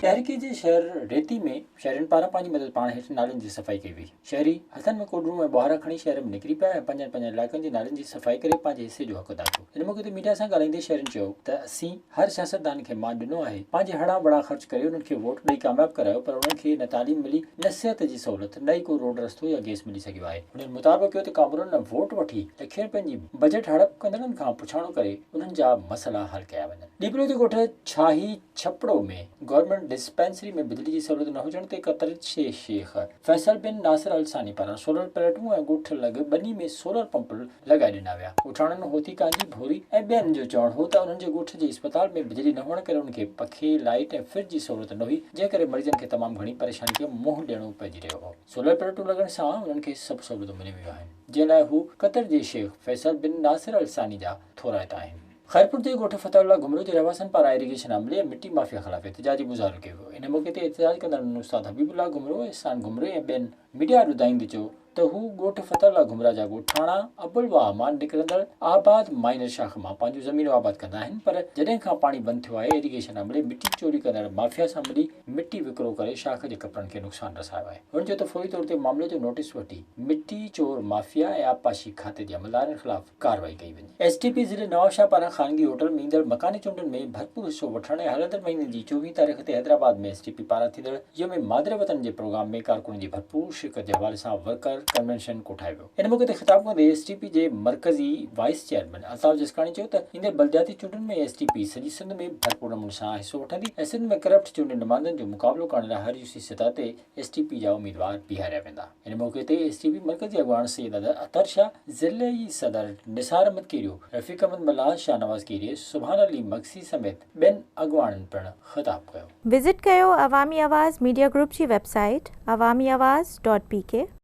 ڏهرڪي جي شهر ريتي ۾ شهرين پاران پنهنجي مدد پاڻ هيٺ نالين جي صفائي ڪئي وئي. شهري هٿن ۾ ڪوڏرون ۽ ٻهارا کڻي شهر ۾ نڪري پيا ۽ پنهنجن پنهنجن علائقن جي نالين جي صفائي ڪري پنهنجي حصي جو حق ادا ڪيو. ان موقعي تي ميڊيا سان ڳالهائيندي شهرين چيو ته اسين هر سياستدان کي مان ڏنو آهي، پنهنجي هڙان وڙان خرچ ڪري انهن کي ووٽ ڏئي ڪامياب ڪرايو پر انهن کي نه تعليم ملي، نه صحت جي سهولت، نه ئي ڪو روڊ رستو يا گئس ملي سگهيو آهي. هنن مطالبو ڪيو ته ڪامورن ووٽ وٺي لکين رپين جي بجيٽ هڙپ ڪندڙن کان پڇاڻو ڪري انهن جا مسئلا حل ڪيا وڃن. ڏيپلو جي ڳوٺ ڇاهي ڇپڙو ۾ گورنمينٽ ڊسپينسري ۾ بجلي جي سهولت نه هجڻ تي قطر جي شيخ فيصل بن ناصر الثاني پاران سولر پليٽون ۽ ڳوٺ لڳ ٻني ۾ سولر پمپ لڳائي ڏنا ويا. ڳوٺاڻن هوتي ڪانجي ڀوري ۽ ٻين جو چوڻ هو ته انهن جي ڳوٺ جي اسپتال ۾ بجلي نه هئڻ ڪري انهن کي پکي، لائيٽ ۽ فرج جي سهولت نه هئي جنهن ڪري مريضن کي تمام گهڻي پريشاني کي منهن ڏيڻو پئجي رهيو هو. سولر پليٽون لڳڻ سان انهن کي سڀ سهولتون ملي ويون آهن جنهن لاء هو قطر جي شيخ فيصل بن ناصر الثاني جا ٿورائتا آهن. خيرپور جي ڳوٺ فتح الله گهمرو جي رهواسين پاران ايريگيشن عملي ۽ مٽي مافيا خلاف احتجاجي مظاهرو ڪيو ويو. ان موقعي تي احتجاج ڪندڙن استاد حبيب الله گهمرو، احسان گهمري ۽ ٻين ميڊيا آڏو دانهيندي چيو ته هو ڳوٺ فتح الله گهمرا جا ڳوٺاڻا ابل واهه مان نڪرندڙ آباد مائنر شاخ مان پنهنجون زمينون آباد ڪندا آهن پر جڏهن کان پاڻي بند ٿيو آهي ايريگيشن عملي مٽي چوري ڪندڙ مافيا سان ملي مٽي وڪرو ڪري شاخ جي ڪپرن کي نقصان رسايو آهي. هن چيو ته فوري طور تي معاملي جو نوٽيس وٺي مٽي چور مافيا ۽ آبپاشي کاتي جي عملدارن خلاف ڪارروائي ڪئي وڃي. ايس ٽي پي ضلعي نوابشاهه پاران خانگي هوٽل ۾ ايندڙ مڪاني چونڊن ۾ ڀرپور حصو وٺڻ ۽ هلندڙ مهيني جي چوويهه تاريخ تي حيدرآباد ۾ ايس ٽي پي پاران ٿيندڙ يوم مادر وطن جي پروگرام ۾ ڪارڪنن جي ڀرپور شرڪت جي حوالي سان ورڪر ڪنوينشن ڪوٺايو ويو. ان موقعي تي خطاب ڪندي ايس ٽي پي جي مرڪزي وائيس چيئرمين الطاف جسڪاڻي چيو ته ايندڙ بلدياتي چونڊن ۾ ايس ٽي پي سڄي سنڌ ۾ ڀرپور نموني سان حصو وٺندي ۽ سنڌ ۾ ڪرپٽ چونڊيل نمائندن جو مقابلو ڪرڻ لاء هر يو سي سطح تي ايس ٽي پي جا اميدوار بيهاريا ويندا. ان موقعي تي ايس ٽي پي مرڪزي اڳواڻ سيد اطهر شاهه، ضلعي صدر نثار احمد ڪيريو، رفيق احمد ملاح، شاهنواز ڪيريي، سبحان علي مگسي سميت ٻين اڳواڻن پڻ خطاب ڪيو. وزٽ ڪيو عوامي آواز ميڊيا گروپ جي website Awami Awaz dot P K.